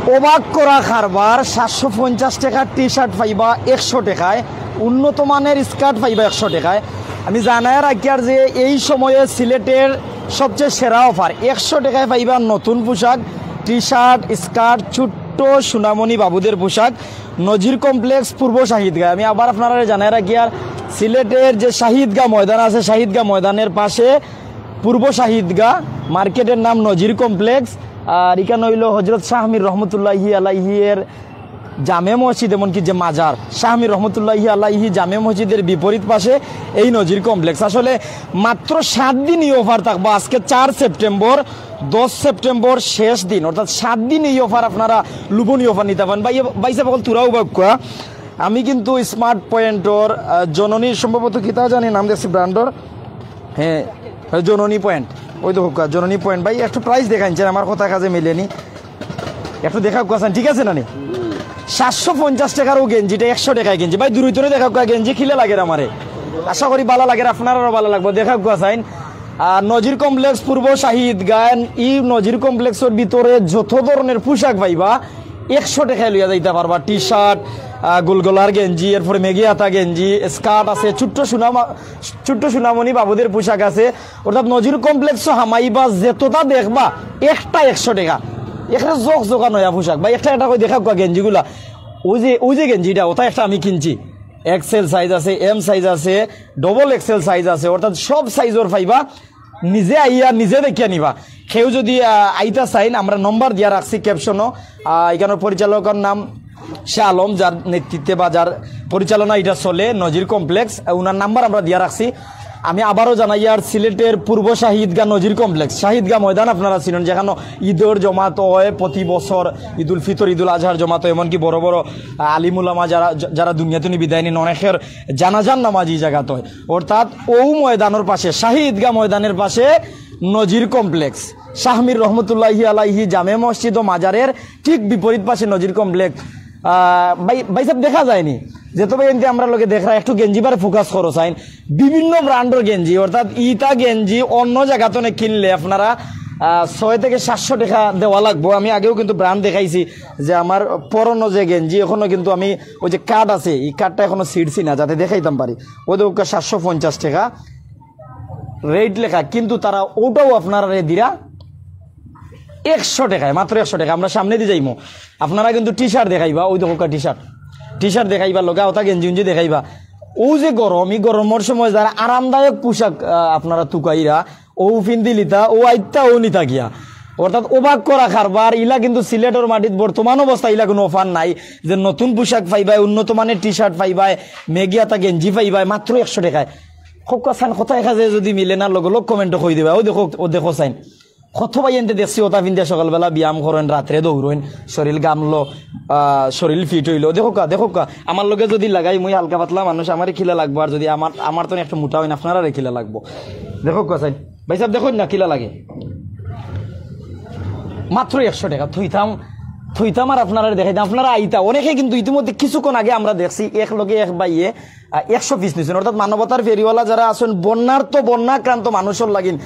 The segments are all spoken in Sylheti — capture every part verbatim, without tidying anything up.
অবাক করা কারবার। সাতশো পঞ্চাশ টাকার টি শার্ট পাইবা একশো টাকায়, উন্নত মানের স্কার্ট পাইবা একশো টাকায়। আমি জানাই রাখিয়ার যে এই সময়ে সিলেটের সবচেয়ে সেরা অফার, একশো টাকায় পাইবা নতুন পোশাক, টি শার্ট, স্কার্ট, ছোট্ট সোনামণি বাবুদের পোশাক। নজির কমপ্লেক্স, পূর্ব শাহিদগাঁও। আমি আবার আপনারা জানাই রাখিয়ার, সিলেটের যে শাহিদগাঁও ময়দান আছে, শাহিদগাঁও ময়দানের পাশে পূর্ব শাহিদগাঁও, মার্কেটের নাম নজির কমপ্লেক্স। আর ইখান অইল হজরত শাহ মীর রহমতুল্লাহি আলাইহি এর জামে মসজিদ, এমনকি যে মাজার, শাহ মীর রহমতুল্লাহি আলাইহি জামে মসজিদের বিপরীত পাশে এই নজির কমপ্লেক্স। আসলে মাত্র সাত দিন এই অফার থাকবো। আজকে চার সেপ্টেম্বর, দশ সেপ্টেম্বর শেষ দিন, অর্থাৎ সাত দিন এই অফার আপনারা লুবনি অফার নিতা পারইন। ভাই, ভাই সাহেব, অকল থুড়া অবাক করা। আমি কিন্তু স্মার্ট পয়েন্টর, আহ, জননী সম্ভবত কিতা জানি নাম দেখছি ব্র্যান্ডর, হ্যাঁ, হ্যাঁ, জননী পয়েন্ট। ওই দেখো কা, জননী পয়েন্ট। ভাই, একটু প্রাইস দেখাইন, আমার কথা কাজে মিলেনি। একটু দেখা কুয়াশান, ঠিক আছে না নি? সাতশো পঞ্চাশ টাকার ও গেঞ্জিটা একশো টাকায় গেঞ্জি। ভাই, দূরই তো দেখা কুয়া গেঞ্জি খিলে লাগে আমারে। আশা করি ভালা লাগে, আপনারারও ভালা লাগবো। দেখা কুয়াশাইন। আর নজির কমপ্লেক্স, পূর্ব শাহিদগাঁও, এই নজির কমপ্লেক্সর ভিতরে যত ধরনের পোশাক পাইবা, একশো টাকায় লইয়া যাইতা পারবা। টি শার্ট, আহ, গুলগলার গেঞ্জি, এরপরে মেগি হাতা গেঞ্জি, স্কার্ট আছে, ছোট্ট সোনামা-, ছোট্ট সোনামণি বাবুদের পোশাক আছে। অর্থাৎ নজির কমপ্লেক্সও হামাইবা, যেতটা দেখবা, একটা একশো টাকা। এখানে জক জকা নয়া পোশাক। ভাই, একটা একটা করে দেখা কুয়া গেঞ্জিগুলা। ওই যে, ওই যে গেঞ্জিটা, ওটা একটা আমি কিনছি। এক্সেল সাইজ আছে, এম সাইজ আছে, ডবল এক্সেল সাইজ আছে, অর্থাৎ সব সাইজর পাইবা। নিজে আইয়া নিজে দেখিয়া নিবা। কেউ যদি, আহ, আইতা চাইন, আমরা নম্বর দিয়া রাখছি ক্যাপশনও। আহ, এখানর পরিচালকর নাম শাহ আলম, যার নেতৃত্বে বা যার পরিচালনা এটা চলে, নজির কমপ্লেক্স, আহ, ওনার নাম্বার আমরা দিয়া রাখছি। আমি আবারও জানাই, আর সিলেটের পূর্ব শাহিদগাঁও নজির কমপ্লেক্স, শাহিদগাঁও ময়দান আপনারা চিনেন, যেখানে ঈদর জমাত হয় প্রতি বছর, ঈদুল ফিতর, ঈদুল আজহার জমাত হয়, এমনকি বড় বড়, আহ, আলিম উলামা যারা, যারা দুনিয়াতে বিদায় নিন, অনেকের জানাজার নামাজ এই জায়গাত হয়। অর্থাৎ ও ময়দানর পাশে, শাহিদগাঁও ময়দানের পাশে নজির কমপ্লেক্স, শাহ মীর রহমতুল্লাহি আলাইহি জামে মসজিদ ও মাজারের ঠিক বিপরীত পাশে নজির কমপ্লেক্স। আহ, ভাই, ভাই সাহেব দেখা যায়নি, যেহেতু ভাই এনতে আমরা লগে দেখরা, একটু গেঞ্জি বারে ফোকাস করো চাইন। বিভিন্ন ব্র্যান্ডর গেঞ্জি, অর্থাৎ ইতা গেঞ্জি অন্য জায়গা তো কিনলে আপনারা, আহ, ছয় থেকে সাতশো টাকা দেওয়া লাগবো। আমি আগেও কিন্তু ব্র্যান্ড দেখাইছি যে আমার পরনো যে গেঞ্জি, এখনো কিন্তু আমি ওই যে কার্ড আছে, এই কার্ডটা এখনো ছিঁড়ছি না, যাতে দেখাইতাম পারি। ওই তো সাতশো পঞ্চাশ টাকা রেট লেখা, কিন্তু তারা ওটাও আপনারা দিরা একশো টাকায়, মাত্র একশো টাকা। আমরা সামনে দিয়ে যাইমু, আপনারা কিন্তু টি শার্ট দেখাইবা, ওই দেখো টি শার্ট, টি শার্ট দেখাইবা, লগে ওটা গেঞ্জি উঞ্জি দেখাইবা। ও যে গরম, এই গরমর সময় যারা আরামদায়ক পোশাক, আহ, আপনারা তুকাইরা, ও ফিন্দি লিতা, ও আইতা, ও নিতা গিয়া। অর্থাৎ অবাক করা কারবার। ইলা কিন্তু সিলেটর মাটিত বর্তমান অবস্থা ইলা কোনো অফার নাই যে নতুন পোশাক পাইবায়, উন্নত মানের টি শার্ট পাইবায়, মেগি আতা গেঞ্জি পাইবায় মাত্র একশো টাকায়। খোকা সান কথা একা যে যদি মিলে না, লগে লগ কমেন্টও কই দিবা। ও দেখো, ও দেখো সাইন। কত ভাই এনতে দেখছি, ওটা ফিন্দিয়া সকালবেলা ব্যায়াম করেন, রাত্রে দৌড়েন, শরীর গামলো, আহ, শরীর ফিট হইলো। দেখো কা, দেখো কা, আমার লগে যদি লাগাই, মুই হালকা পাতলা মানুষ, আমারে খিলা লাগবো। আর যদি আমার, আমার তো একটু মোটা হইন, আপনারারে খিলা লাগবো। দেখো কা সাইন, ভাই সাহেব, দেখো না, খিলা লাগে। মাত্র একশো টাকা। থইতাম, থইতাম আর আপনারা দেখাইতাম, আপনারা আইতা। অনেকে কিন্তু ইতিমধ্যে কিছুক্ষণ আগে আমরা দেখছি, এক লগে এক ভাইয়ে, আহ, একশো পিস নিছেন। অর্থাৎ মানবতার ফেরিওয়ালা যারা আছেন, বন্যার্ত, বন্যাক্রান্ত মানুষের লাগিন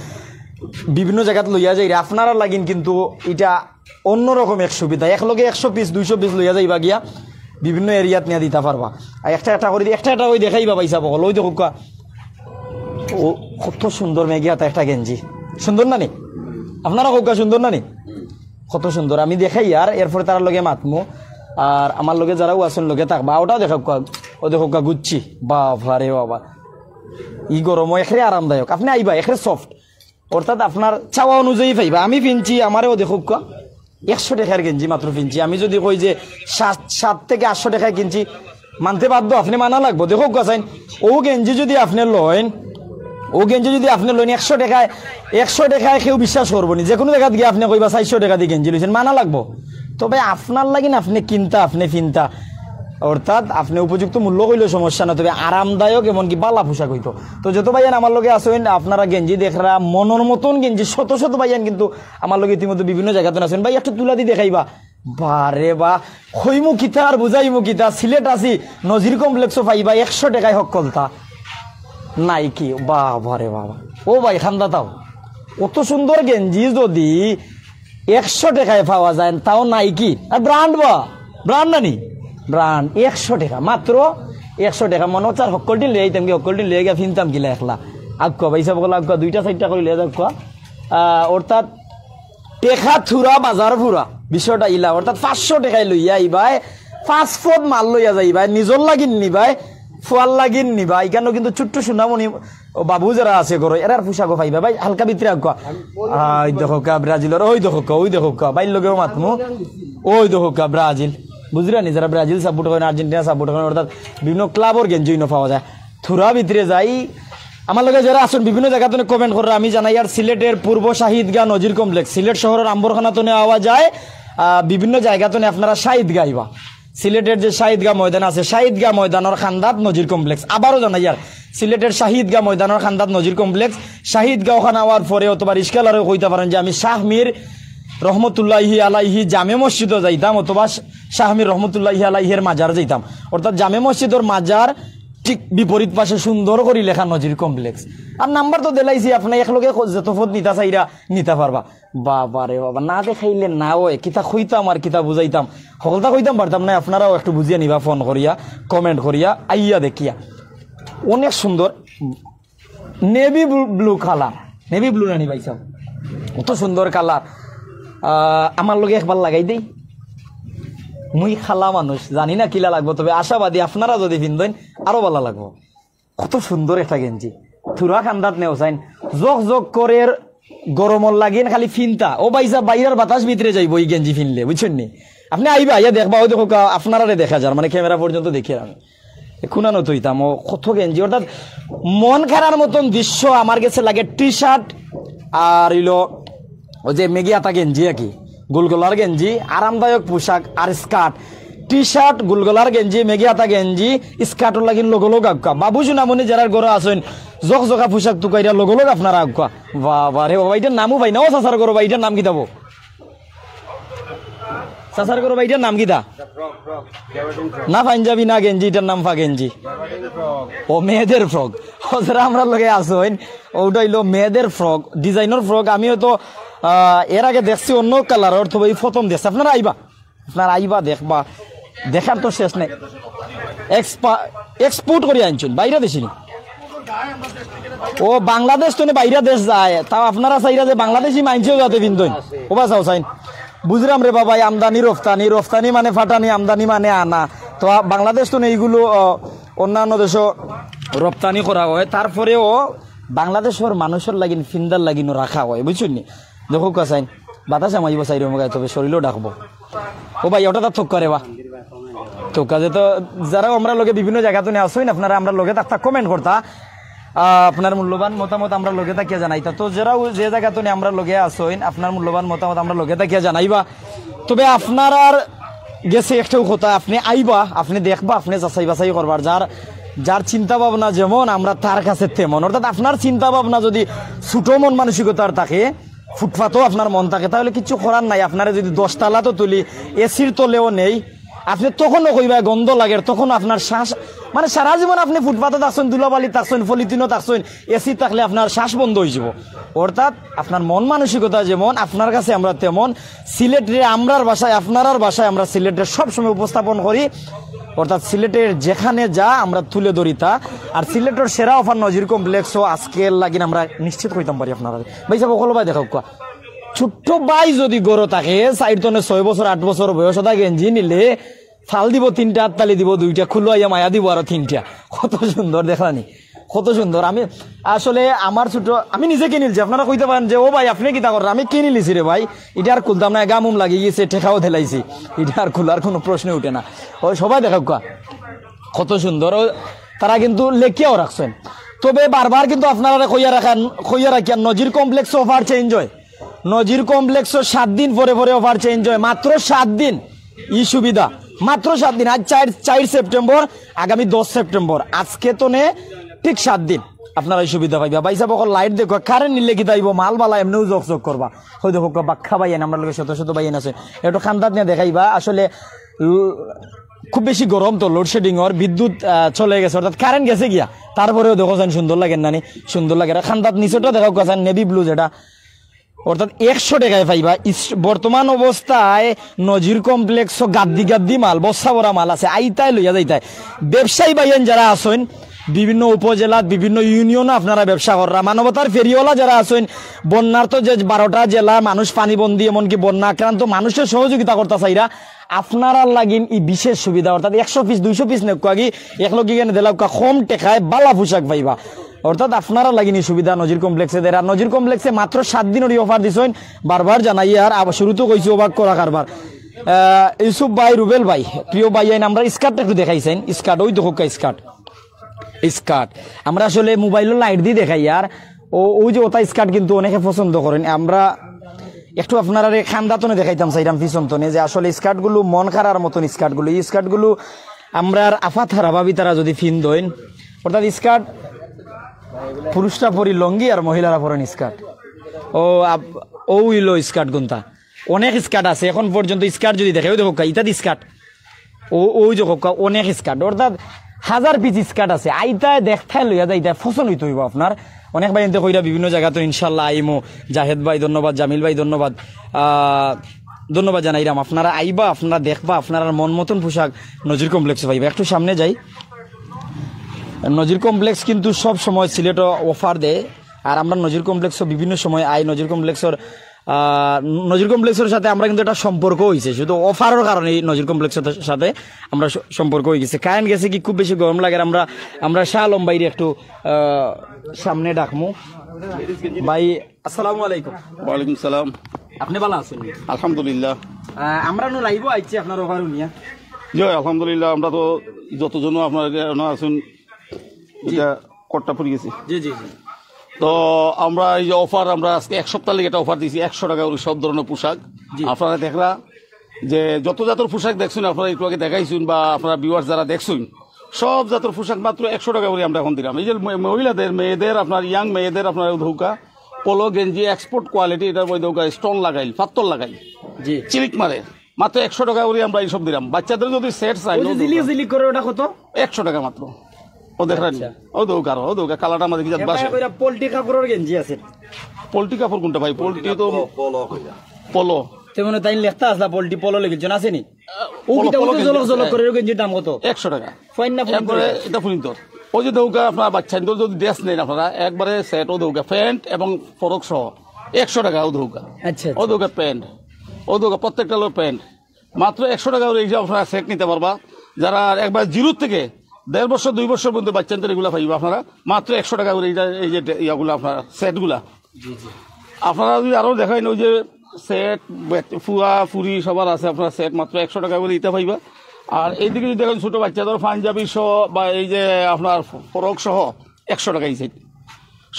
বিভিন্ন জায়গাত লইয়া যাইরা, আপনারা লাগিন কিন্তু এটা অন্যরকম এক সুবিধা। এক লগে একশো পিস, দুইশো পিস লইয়া যাইবা গিয়া, বিভিন্ন এরিয়াত নিয়া দিতা পারবা। আর একটা একটা করে, একটা একটা করে দেখাইবা, ভাই সাহেব, ওই দেখো কা। ও, কত সুন্দর মেঘে হাতা একটা গেঞ্জি। সুন্দর না নি? আপনারা কউক্কা সুন্দর না নি? কত সুন্দর। আমি দেখাই আর এরপরে তারার লগে মাতমু। আর আমার লগে যারাও আছেন, লগে থাকবা, ওটাও দেখাউক্কা। ও দেখউক্কা গুচ্ছি। বাবা রে বাবা। ই গরমও একরে আরামদায়ক। আপনে আইবা, একরে সফট। অর্থাৎ আপনার চাওয়া অনুযায়ী পাইবা। আমি ফিনছি, আমারেও দেখউক্কা। একশো টাকার গেঞ্জি মাত্র ফিনছি। আমি যদি কই যে সাত, সাত থেকে আটশো টাকায় কিনছি, মানতে বাধ্য, আপনে মানা লাগবো। দেখউক্কা চাইন, ও গেঞ্জি যদি আপনে লইন, ও গেঞ্জি যদি আপনে লইন একশো টাকায়, একশো টাকায় কেউ বিশ্বাস করবো নি। যে কোনো জায়গাত গিয়া আপনে কইবা চাইরশো টাকা দি গেঞ্জি লইছেন, মানা লাগবো। তবে আপনার লাগিন আপনে কিনতা, আপনে ফিনতা, অর্থাৎ আপনে উপযুক্ত মূল্য কইলেও সমস্যা না, তবে আরামদায়ক এমনকি বালা পোশাক অইতো। তো যত ভাইয়ান আমার লগে আছইন, আপনারা গেঞ্জি দেখরা, মনর মতন গেঞ্জি, শত শত ভাইয়ান কিন্তু আমার লগে ইতিমধ্যে বিভিন্ন জায়গাত আছইন। ভাই, একটু তুলা দি দেখাইবা। বারে বা, কইমু কিতা আর বুঝাইমু কিতা, সিলেট আছি, নজির কমপ্লেক্সও পাইবা, একশো টাকায় হক্কলতা। নাই কি? বাবা রে বাবা। ও ভাই, খান্দা তাও। অত সুন্দর গেঞ্জি যদি একশো টেকায় পাওয়া যায়, তাও নাইকি। আর ব্র্যান্ড বা, ব্র্যান্ড না নি? ব্র্যান্ড, একশো টেকা, মাত্র একশো টেকা। মনো চার হক্কলটি লইয়া আইতাম কি, হক্কলটি লইয়া গিয়া ফিনতাম কিলা একলা। আউক্কা, ভাইসাব অকল আউক্কা, দুইটা চাইরটা করি লইয়া যাউক্কা। আহ, অর্থাৎ টেকা থুরা বাজার ফুরা, বিষয়টা ইলা। অর্থাৎ পাঁচশো টেকায় লইয়া আইবায়, পাঁচ পদ মাল লইয়া যাইবায়, নিজর লাগিন নিবায়, ফুয়ার লাগিন নিবায়। ইখানো কিন্তু ছোট্ট সুনামনি ও বাবু যেরা আছে ঘরো, এরার পোশাকও পাইবা ভাই, হালকা ভিতরে আউক্কা। আহ, ওই দেখউক্কা ব্রাজিলর, ওই দেখউক্কা, ওই দেখউক্কা, ভাইর লগেও মাতমু। ওই দেখউক্কা ব্রাজিল, বুঝরা নি? যেরা ব্রাজিল সাপোর্ট করেন, আর্জেন্টিনা সাপোর্ট করেন, অর্থাৎ বিভিন্ন ক্লাবর গেঞ্জি ইনো পাওয়া যায়। থুরা ভিতরে যাই, আমার লগে যেরা আছইন বিভিন্ন জাগা তনে কমেন্ট কররা, আমি জানাই আর সিলেটের পূর্ব শাহিদগা নজির কমপ্লেক্স, সিলেট শহরর আম্বরখানা তনে আওয়া যায়, আহ, বিভিন্ন জাগা তনে আপনারা শাহিদগা আইবা। সিলেটের যে শাহিদগা ময়দান আছে, শাহিদগা ময়দানর কান্দাত নজির কমপ্লেক্স। আবারও জানাইয়ার, সিলেটের শাহিদগা ময়দানর কান্দাত নজির কমপ্লেক্স। শাহিদগা ওখান আওয়ার পরে অথবা রিস্কালারেও কইতা পারেন যে আমি শাহমীর রহমতুল্লাহি আলাইহি জামে মসজিদও যাইতাম অথবা শা-, শাহমীর রহমতুল্লাহি আলাইহির মাজার যাইতাম। অর্থাৎ জামে মসজিদর মাজার ঠিক বিপরীত পাশে সুন্দর করি লেখা নজির কমপ্লেক্স। আর নাম্বার তো দিলাইছি, আপনে একলগে ক-, যত পদ নিতা চাইরা নিতা পারবা। বাবা রে বাবা, না দেখাইলে না অয়, কিতা কইতাম আর কিতা বুঝাইতাম, হকলতা কইতাম পারতাম না। আপনারাও একটু বুঝিয়া নিবা ফোন করিয়া, কমেন্ট করিয়া, আইয়া দেখিয়া। অনেক সুন্দর navy blue colour, navy blue নানি ভাইসাব, অত সুন্দর কালার। আহ, আমার লগে একবার লাগাই দেই, মুই কালা মানুষ, জানি না কিলা লাগবো, তবে আশাবাদী আপনারা যদি ফিন্দইন আরো ভালা লাগবো। কত সুন্দর একটা গেঞ্জি, থুরা কান্দাত নেও চাইন, জক জক করের, গরমর লাগিন খালি ফিনতা। ও ভাইসাব, বাইরের বাতাস ভিতরে যাইবো ই গেঞ্জি ফিনলে, বুঝছইন নি? আপনে আইবা, আইয়া দেখবা, ওই দেখউক্কা, আপনারারে দেখা যার, মানে ক্যামেরা পর্যন্ত দেখি আমি। এ খুনা নত হইতাম, ও কত গেঞ্জি, অর্থাৎ মন খারার মতন দৃশ্য আমার গেছে লাগে। টি শার্ট আর অইলো ওই যে মেগি আতা গেঞ্জি আর কি, গুলগুলার গেঞ্জি, আরামদায়ক পোশাক আর স্কার্ট, টি শার্ট, গুলগুলার গেঞ্জি, মেগি আতা গেঞ্জি, স্কার্টর লাগিন লগো লগ আউক্কা। বাবু সুনামনি যেরার ঘরো আছইন, জক জকা পোশাক তুকাইরা লগো লগ আপনারা আউক্কা। বাবা রে বাবা, ইটার নামও পাই না। ও চাচার ঘরো বা, ইটার নাম কিতা বা? চাচার ঘরো বা, ইটার নাম কিতা? না পাঞ্জাবি না গেঞ্জি, ইটার নাম পাগেঞ্জি। ও মেয়েদের ফ্রক। ও যেরা আমরার লগে আছইন, ওটা অইলো মেয়েদের ফ্রক, ডিজাইনর ফ্রক। আমি হয়তো, আহ, এর আগে দেখছি অন্য কালারর, তবে এই প্রথম দেখছি। আপনারা আইবা, আপনারা আইবা, দেখবা, দেখার তো শেষ নাই। এক্সপা-, এক্সপোর্ট করি আনছইন, বাইরে দেশি নি। ও বাংলাদেশ তনে বাইরে দেশ যায়, তাও আপনারা চাইরা যে বাংলাদেশি মাইনষেও যাতে ফিন্দইন। ও বা চাও চাইন। বুঝরাম রে বাবা, এই আমদানি রফতানি, রফতানি মানে ফাটানি, আমদানি মানে আনা। তো আ-, বাংলাদেশ তনে এইগুলো, অ, অন্যান্য দেশো রপ্তানি করা হয়, তারপরেও বাংলাদেশর মানুষর লাগিন ফিন্দার লাগিনও রাখা হয়, বুঝছইন নি? দেখউক্কা চাইন, বাতাস আমাইবো চাইরো মুগায়, তবে শরীরও ডাকবো। ও ভাই, ওটা তো থক্কা রে বা। থক্কা যে তো, যারা আমরার লগে বিভিন্ন জাগা তনে আছইন, আপনারা আমরার লগে থাকতা কমেন্ট করতা। আহ, আপনার মূল্যবান মতামত আমরার লগে থাকিয়া জানাইতা। তো যেরাও যে জাগা তনে আমরার লগে আছইন, আপনার মূল্যবান মতামত আমরার লগে থাকিয়া জানাইবা। তবে আপনারার গেছে একটাও কথা, আপনে আইবা, আপনে দেখবা, আপনে যাচাই বাছাই করবার, যার, যার চিন্তা ভাবনা যেমন আমরা তার কাছে তেমন। অর্থাৎ আপনার চিন্তা ভাবনা যদি ছোট মন মানসিকতার থাকে, ফুটপাতও আপনার মন থাকে, তাহলে কিচ্ছু করার নাই। আপনারে যদি দশ তালাতও তুলি, এসির তলেও নেই, আপনে তখনও কইবা গন্ধ লাগের, তখন আপনার শ্বাস, মানে সারা জীবন আপনে ফুটপাতো থাকছইন, ধুলাবালি থাকছইন, পলিথিনও থাকছইন, এসি থাকলে আপনার শ্বাস বন্ধ অইযিবো। অর্থাৎ আপনার মন মানসিকতা যেমন, আপনার কাছে আমরা তেমন। সিলেটরে আমরার ভাষায়, আপনারার ভাষায় আমরা সিলেটরে সবসময় উপস্থাপন করি। অর্থাৎ সিলেটের যেখানে যা আমরা তুলে ধরি তা। আর সিলেটর সেরা অফার নজির কমপ্লেক্সও আজকের লাগিন আমরা নিশ্চিত কইতাম পারি আপনারা। ভাইসাব, অকল ভাই দেখউক্কা। ছোট্ট ভাই যদি ঘরো থাকে, চাইর তনে ছয় বছর, আট বছর বয়স, ওটা গেঞ্জি নিলে ফাল দিবো তিনটা, আততালি দিবো দুইটা, খুলো আইয়া মায়া দিবো আরো তিনটা। কত সুন্দর দেখলানি, কত সুন্দর। আমি আসলে আমার ছোট, আমি নিজে কিনিলছি। আপনারা কইতা পারেন যে, "ও ভাই, আপনে কিতা কররা?" আমি কিনিলিছি রে ভাই, ইটা আর খুলতাম না, গামুম লাগি গেছে, টেকাও দিলাইছি, ইটা আর খুলার কুনু প্রশ্ন উঠে না। ও সবাই দেখউক্কা, কত সুন্দর। ও, তারা কিন্তু লেখিয়াও রাখছইন। তবে বারবার কিন্তু আপনারারে কইয়া রাখার, কইয়া রাখিয়ার, নজির কমপ্লেক্স অফার চেঞ্জ হয়। নজির কমপ্লেক্সও সাত দিন পরে পরে অফার চেঞ্জ হয়, মাত্র সাত দিন। ই সুবিধা, মাত্র সাত দিন। আজ চাইর, চাইর সেপ্টেম্বর, আগামী দশ সেপ্টেম্বর, আজকে তনে ঠিক সাত দিন আপনারা এই সুবিধা পাইবা। ভাইসাব, অখন লাইট দেখো, কারেন্ট নিলে কিতা অইবো, মাল বালা এমনেও জকজক করবা। হই দেখো, বাক্কা ভাইয়াইন, আমরার লগে শত শত ভাইয়াইন আছে, একটু কান্দাত নিয়া দেখাইবা। আসলে, ল-, খুব বেশি গরম তো, লোডশেডিং অর, বিদ্যুৎ, আহ, চলে গেছে, অর্থাৎ কারেন্ট গেছে গিয়া, তারপরেও দেখো চাইন সুন্দর লাগের নানি, সুন্দর লাগের। কান্দাত নিচেটা দেখো চাইন, নেভি ব্লু যেটা, অর্থাৎ একশো টেকায় পাইবা। ইস-, বর্তমান অবস্থায় নজির কমপ্লেক্সো গাদ্দি গাদ্দি মাল, বস্তা ভরা মাল আছে, আইতায় লইয়া যাইতায়। ব্যবসায়ী ভাইয়াইন যারা আছইন, বিভিন্ন উপজেলাত, বিভিন্ন ইউনিয়নো আপনারা ব্যবসা কররা, মানবতার ফেরিওয়ালা যারা আছইন, বন্যার্ত যে বারোটা জেলার মানুষ পানিবন্দী, এমনকি বন্যা আক্রান্ত মানুষের সহযোগিতা করতা চাইরা, আপনারার লাগিন ই বিশেষ সুবিধা, অর্থাৎ একশো পিস, দুইশো পিস নেউক্কা কি, এক লগে কেনে দিলাউক্কা, কম টেকায় বালা পোশাক পাইবা। অর্থাৎ আপনারার লাগিন ই সুবিধা নজির কমপ্লেক্সে দের। আর নজির কমপ্লেক্সে মাত্র সাত দিনর অফার দিছইন, বারবার জানাই, আর আবার শুরুতে কইছি অবাক করা কারবার। আহ, ইউসুফ ভাই, রুবেল ভাই, প্রিয় ভাইয়াইন, আমরা স্কার্ট একটু দেখাইছইন, স্কার্ট, ওই দেখউক্কা স্কার্ট, স্কার্ট। আমরা আসলে মোবাইলো লাইট দি দেখাই, আর ও, ওই যে ওটা স্কার্ট কিন্তু অনেকে পছন্দ করইন। আমরা একটু আপনারারে খান্দাতনে দেখাইতাম চাইরাম পিছনতনে যে আসলে স্কার্টগুলো মন খারার মতন স্কার্টগুলো। এই স্কার্টগুলো আমরার আফা তারা, ভাবি তারা যদি ফিন্দইন, অর্থাৎ স্কার্ট পুরুষরা পরি লুঙ্গি আর মহিলারা পরইন স্কার্ট। ও আপ-, ও ইলো স্কার্ট গুনতা। অনেক স্কার্ট আছে এখন পর্যন্ত। স্কার্ট যদি দেখে, ওই দেখউক্কা, ইতাদি স্কার্ট। ও, ওই দেখউক্কা, অনেক স্কার্ট, অর্থাৎ হাজার পিস স্কার্ট আছে। আইতায় দেখতায় লইয়া যাইতায়, পছন্দ অইতো অইবো আপনার। অনেক ভাইয়াইন্তে কইরা বিভিন্ন জাগাত ইনশাল্লাহ আইমু। জাহেদ ভাই ধন্যবাদ, জামিল ভাই ধন্যবাদ, আহ, ধন্যবাদ জানাইরাম। আপনারা আইবা, আপনারা দেখবা, আপনারার মন মতন পোশাক নজির কমপ্লেক্সো পাইবা। একটু সামনে যাই। নজির কমপ্লেক্স কিন্তু সব সময় সিলেটো অফার দেয়, আর আমরা নজির কমপ্লেক্সো বিভিন্ন সময় আই। নজির কমপ্লেক্সর, আহ, নজির কমপ্লেক্সর সাথে আমরা কিন্তু একটা সম্পর্ক অইছে, শুধু অফারর কারণে এই নজির কমপ্লেক্সর সাথে আমরা স-, সম্পর্ক অই গেছে। কারেন্ট গেছে কি, খুব বেশি গরম লাগে, আর আমরা, আমরা শাহ আলম ভাইরে একটু, আহ, সামনে ডাকমু। ভাই, আসসালামু আলাইকুম। ওয়ালাইকুম সালাম। আপনি ভালা আছইন? আলহামদুলিল্লাহ। আহ, আমরা নু লাইভও আইছি আপনার অফার নিয়া। জি, আলহামদুলিল্লাহ, আমরা তো যতজন আপনার এখানে আছেন, এটা কট্টা পড়ে গেছে। জি, জি, জি। তো আমরা এই যে অফার, আমরা আজকে এক সপ্তাহ লাগি একটা অফার দিছি, একশো টেকা করি সব ধরনের পোশাক। জি। আপনারা দেখরা যে যত জাতর পোশাক দেখছইন, আপনারা একটু আগে দেখাইছইন বা আপনারা ভিউয়ার্স যারা দেখছইন, সব জাতর পোশাক মাত্র একশো টেকা করি আমরা এখন দিরাম। এই যে মে-, মহিলাদের, মেয়েদের, আপনার ইয়াং মেয়েদের, আপনার ধৌকা, পোলো গেঞ্জি, এক্সপোর্ট কোয়ালিটি, এটার মধ্যে ধৌকা স্টোন লাগাইল, পাত্তর লাগাইল, জি। চিলিক মারে, মাত্র একশো টেকা করি আমরা এইসব দিরাম। বাচ্চাদের যদি সেট চাই, ওই যে ও ঝিলিক ধৌকা। ঝিলিক করে, ওটা কত? একশো টেকা মাত্র। ও দেখরা নি? আচ্ছা। ও ধৌকা, ও ধৌকা, কালারটা আমাদের কি জাত এবার বাসে? কইরা পোল্ট্রি কাপড়ের গেঞ্জি আছে। পোল্ট্রি কাপড় কোনটা ভাই? পোল্ট্রি তো পোলো, পোলো কইরা। পোলো। তেমন তাই লেখতা আসলা পোল্ট্রি পোলো লেখেন, আছে নি? ও পোলো, কিতা, ও পোলো তো গেঞ্জি জলক আছে। জলক করে, ও গেঞ্জির দাম কত? একশো টেকা। ফাইন না ফুল একবারে করে? এটা ফুল ইন্তর। ওই যে ধৌকা আপনার বাচ্চা ইন্তর যদি ড্রেস নেন আপনারা, একবারে সেট ও ধৌকা, প্যান্ট এবং ফরক সহ একশো টেকা ও ধৌকা। আচ্ছা, ও আচ্ছা। ধৌকা প্যান্ট, ও ধৌকা প্রত্যেকটা হলো প্যান্ট। মাত্র একশো টেকা করে এই যে আপনারা সেট নিতে পারবা। যারা একবার জিরো থেকে দেড় বছর, দুই বছর পর্যন্ত বাচ্চাদের এগুলা পাইবা আপনারা, মাত্র একশো টেকা করে এইটা, এই যে ইয়াগুলা আপনারা, সেটগুলা। জি, জি। আপনারা যদি আরো দেখেন, ওই যে সেট, ফুয়া, ফুরি সবার আছে, আপনারা সেট মাত্র একশো টেকা করে দিতে পাইবা। আর এইদিকে যদি দেখেন, ছোট বাচ্চাদের পাঞ্জাবি সহ বা এই যে আপনার ফরক সহ একশো টেকা এই সেট।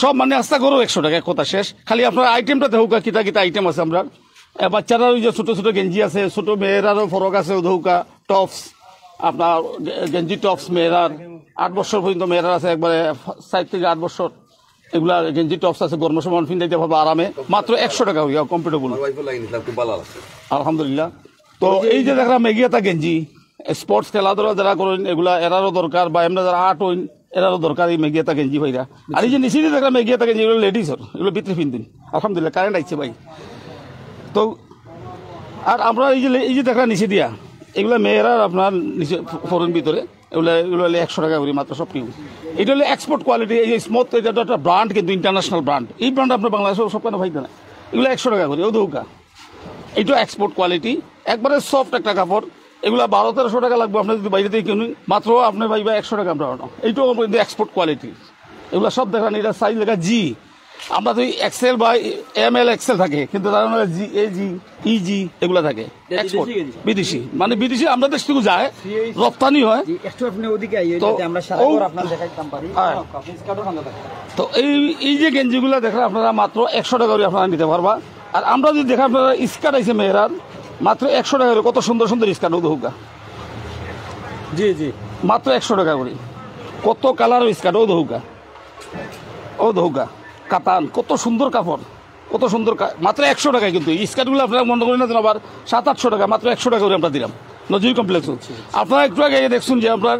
সব মানে আস্তা করো একশো টেকা, কথা শেষ। খালি আপনার আইটেমটা দেখুক, কিতা কিতা আইটেম আছে আমরা। এ, বাচ্চারা ওই যে ছোট ছোট গেঞ্জি আছে, ছোট মেয়েরারও ফরক আছে, ধৌকা, টপস, আপনার গে-, গেঞ্জি টপস মেয়েরার, আট বছর পর্যন্ত মেয়েরার আছে, একবারে সাত থেকে আট বছর। এগুলা গেঞ্জি টপস আছে, গরমের সময় ফিন্দাইতে পারবো আরামে, মাত্র একশো টেকা হইয়া, কমফোর্টেবল। আমার ওয়াইফও লাগিয়ে নিলাম, খুব ভালো লাগছে। আলহামদুলিল্লাহ। তো এই যে দেখলাম মেগিয়াতা গেঞ্জি, স্পোর্টস খেলাধুলা যারা করেন, এগুলা এরারও দরকার, বা এমনি যারা আর্ট হইন, এরারও দরকার এই মেগিয়াতা গেঞ্জি ভাইরা। আর এই যে নিচে দিয়ে দেখলাম মেগিয়াতা গেঞ্জি, এগুলো লেডিস, এগুলো ভিতরে ফিনদিন। আলহামদুলিল্লাহ, কারেন্ট আইছে ভাই। তো আর আমরা এই যে লে-, এই যে দেখলাম নিচে দিয়া, এগুলা মেয়েরা আপনার নিচে ফ-, ফরেন ভিতরে, এগুলা, এগুলো হলে একশো টেকা করে মাত্র সব কিউ। এটা হলো এক্সপোর্ট কোয়ালিটি, এই যে স্মুথ, এটা তো একটা ব্র্যান্ড, কিন্তু ইন্টারন্যাশনাল ব্র্যান্ড। এই ব্র্যান্ড আপনার বাংলাদেশে সব কেন ভাই না? এগুলো একশো টেকা করে, ও দৌকা। এইটা এক্সপোর্ট কোয়ালিটি, একবারে সফট একটা কাপড়। এগুলা বারো তেরোশো টেকা লাগবে, আপনি যদি বাইরে থেকে কিনুন, মাত্র আপনি পাইবা একশো টেকা আমরা বানানো। এইটাও কিন্তু এক্সপোর্ট কোয়ালিটি। এগুলা সব দেখেন, এটা সাইজ লেখা জি। আমরা তো এক্সেল বা এম এল এক্সেল থাকে, কিন্তু তারা জি, এ জি, ই জি এগুলা থাকে। এটা এক্সপোর্ট, বিদেশি গেঞ্জি? বিদেশি, মানে বিদেশি আমরা দেশ থেকে যায়, রপ্তানি হয়। জি, একটু আপনি ওদিকে আইয়ে, তো যাতে আমরা সারা ও ঘর আপনার দেখাইতাম পারি। হ্যাঁ। আপনি স্কার্টও খান্দা থাকে। তো এই, এই যে গেঞ্জিগুলা দেখেন আপনারা, মাত্র একশো টেকা করে আপনারা নিতে পারবা। আর আমরা যদি দেখেন আপনারা স্কার্ট আইছে মেয়েরার, মাত্র একশো টেকা করে কত সুন্দর সুন্দর স্কার্ট, ও দৌকা। জি, জি। মাত্র একশো টেকা করে কত কালার স্কার্ট, ও দৌকা, ও দৌকা। কাতান, কত সুন্দর কাপড়, কত সুন্দর কা-, মাত্র একশো টেকায়। কিন্তু এই স্কার্টগুলো আপনারা মনে করেন না যেন আবার সাত আটশো টেকা, মাত্র একশো টেকা করে আমরা দিলাম নজরুল কমপ্লেক্স। আপনারা একটু আগে দেখছুন যে আপনার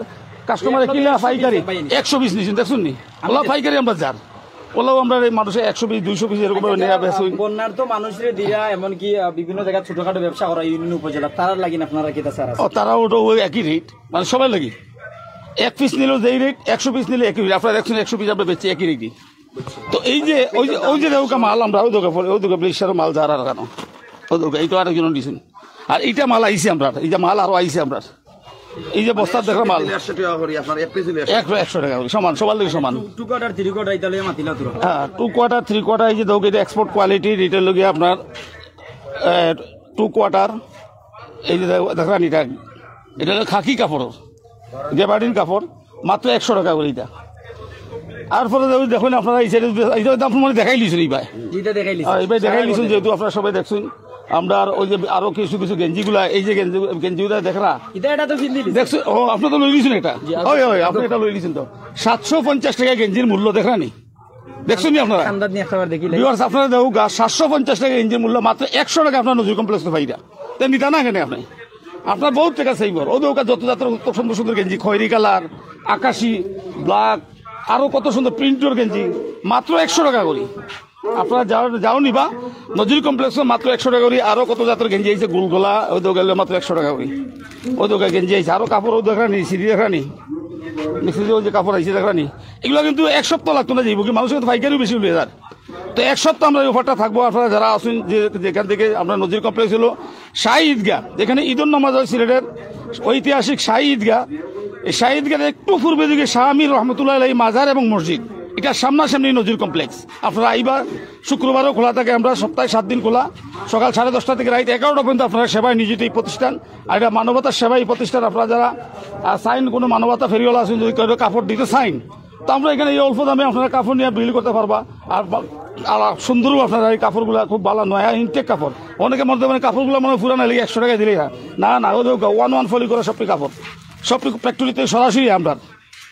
কাস্টমারে কিলা পাইকারি একশো বিশ নিছেন, দেখছুন নি? ওলা পাইকারি আমরা যার পোলাও আমরা এই মানুষে একশো পিস, দুইশো পিস এরকম ভাবে নেওয়া বেচা হয়। বন্যার্ত মানুষরে দিয়া, এমনকি, আহ, বিভিন্ন জায়গায় ছোটখাটো ব্যবসা করা ইউনিয়ন উপজেলা, তারার লাগি আপনারা কিতা ছাড় আছে? ও, তারাও ওটা ওই একই রেট, মানে সবাই লাগি। এক পিস নিলেও যেই রেট, একশো পিস নিলে একই রেট। আপনারা দেখছেন, একশো পিস আমরা বেচছি একই রেটই। তো এই যে, ওই যে, ওই যে দেখো মাল, আমরা ওই দোকান পরে, ওই দোকান বিশ্বের মাল যার আর কেন, ওই দোকান, এই তো আরেকজন দিছেন। আর এইটা মাল আইছে আমরা, এই যে মাল আরো আইছে আমরা, এই যে বস্তা দেখা মাল। একশো টাকা করি আপনার, এক পিস নিলে একশো। একশো, একশো টাকা করি, সমান, সবার লগে সমান। টু কোয়ার্টার, থ্রি কোয়ার্টার, এটা লইয়া মাতিলা তোরা। হ্যাঁ, টু কোয়ার্টার, থ্রি কোয়ার্টার, এই যে দেখো, এটা এক্সপোর্ট কোয়ালিটি, এটা লগে আপনার, এ, টু কোয়ার্টার, এই যে দেখো, দেখেন এটা, এটা হলো খাকি কাপড়, গেবার্ডিন কাপড়, মাত্র একশো টাকা করি এটা। আর পরে দেখুন, দেখুন আপনারা এই সাইডে, এটা তো আপনার মানে দেখাই লিছুন এই ভাই। যেটা দেখাই লিছুন। আর এই ভাই দেখাই লিছুন, যেহেতু আপনারা সবাই দেখছেন, আমরা আর ওই যে আরো কিছু কিছু গেঞ্জিগুলা, এই যে গেঞ্জি, গেঞ্জিগুলা দেখরা। এটা, এটা তো ফিন্দি লিছুন। দেখছো? ও, আপনি তো লই লিছুন এটা। জি, ওই, ওই, আপনি এটা লই লিছুন তো। সাতশো পঞ্চাশ টাকা গেঞ্জির মূল্য দেখরানি। দেখছেন নি আপনারা? আন্দাজ নিয়ে একটা বার দেখি। ভিউয়ার্স, আপনারা দেখুক, সাতশো পঞ্চাশ টাকা গেঞ্জির মূল্য, মাত্র একশো টাকা আপনার নজরুল কমপ্লেক্স পাইরা। তে নিতা না কেন আপনি? আপনার বহুত টাকা সেভ অর। ও দোকা যত যাত্রা, কত সুন্দর সুন্দর গেঞ্জি, খয়েরি কালার, আকাশি, ব্ল্যাক, আরো কত সুন্দর প্রিন্টর গেঞ্জি, মাত্র একশো টাকা করি। আপনারা যাও, যাও নিবা, নজরুল কমপ্লেক্সে মাত্র একশো টাকা করি। আরো কত জাতের গেঞ্জি আইছে, গুলগোলা, ওই দোকানে মাত্র একশো টাকা করি। ওই দোকানে গেঞ্জি আইছে, আরো কাপড়, ওই দোকানে, সিঁড়ি দেখানি, মিস্ত্রি ওই যে কাপড় আইছে দেখানি। এগুলা কিন্তু এক সপ্তাহ লাগতো না, যাইব কি, মানুষের তো পাইকারিও বেশি লইয়া যার। তো এক সপ্তাহ আমরা এই অফারটা থাকবো। আপনারা যারা আছেন, যে যেখান থেকে আমরা নজরুল কমপ্লেক্স হলো শাহী ঈদগাহ, যেখানে ঈদের নামাজ হয় সিলেটের ঐতিহাসিক শাহী ঈদগাহ। এই শাহী ঈদগাহ একটু পূর্বে দিকে শাহ আমির রহমতুল্লাহ আলাইহি মাজার এবং মসজিদ, এটা সামনাসামনি নজরুল কমপ্লেক্স। আপনারা আইবা, শুক্রবারও খোলা থাকে, আমরা সপ্তাহে সাত দিন খোলা, সকাল সাড়ে দশটা থেকে রাত এগারোটা পর্যন্ত আপনারা সেবায় নিয়োজিত এই প্রতিষ্ঠান। আর এটা মানবতার সেবা এই প্রতিষ্ঠান। আপনারা যারা, আহ, চাইন কোনো মানবতা ফেরিওয়ালা আছেন, যদি কেউ কাপড় দিতে চাইন, তো আমরা এখানে এই অল্প দামে আপনারা কাপড় নিয়ে বিল করতে পারবা। আর বা-, আর সুন্দরও আপনারা এই কাপড়গুলা খুব ভালো, নয়া ইনটেক কাপড়। অনেকে মনে করেন কাপড়গুলা মনে হয় পুরানা, লেগে একশো টাকা দিলেই হয়। না, না, ওদের ওয়ান ওয়ান ফলি করা সবটি কাপড়, সবটি ফ্যাক্টরিতে সরাসরি আমরা,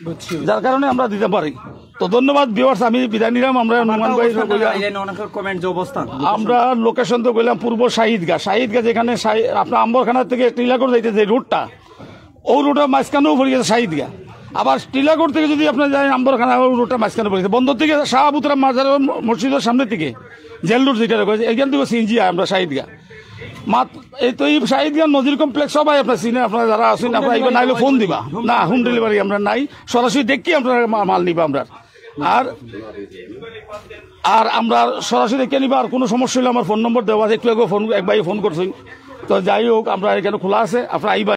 বুঝছি। যার কারণে আমরা দিতে পারি। তো ধন্যবাদ ভিউয়ার্স, আমি বিদায় নিলাম। আমরা আমার নুমান তো ভাই অবস্থান কইলাম, জানাই, জানি অনেকের কমেন্ট যে অবস্থান। আমরা লোকেশন তো কইলাম পূর্ব শাহী ঈদগাহ, শাহী ঈদগাহ যেখানে শাহী-, আপনার আম্বরখানা থেকে টিলাগড় যাইতে যে রোডটা, ওই রোডের মাঝখানেও পড়ে গেছে শাহী ঈদগাহ। আবার টিলাগড় থেকে যদি আপনার যায় আম্বরখানা, ওই রোডটা মাঝখানে পড়ে গেছে। বন্দর থেকে শাহ আবু তুরাব মাজারের ম-, মসজিদের সামনে থেকে জেল রোড যেটা রয়েছে, এখান থেকে সিএনজি আয় আমরা শাহী ঈদগাহ। মাত-, এই তো এই শাহী ঈদগাহ নজরুল কমপ্লেক্স সবাই আপনার চিনে, আপনারা যারা আছেন, আপনারা এবার নাইলে ফোন দিবা। না, হোম ডেলিভারি আমরা নাই, সরাসরি দেখি আপনারা মা-, মাল নিবা আমরা। আর, আর আমরা সরাসরি দেখে নিবা। আর কোনো সমস্যা হলে আমার ফোন নম্বর দেওয়া আছে, একটু আগে ফোন, এক ভাই ফোন করছেন। তো যাই হোক, আমরা এখানে খোলা আছে, আপনারা আইবা।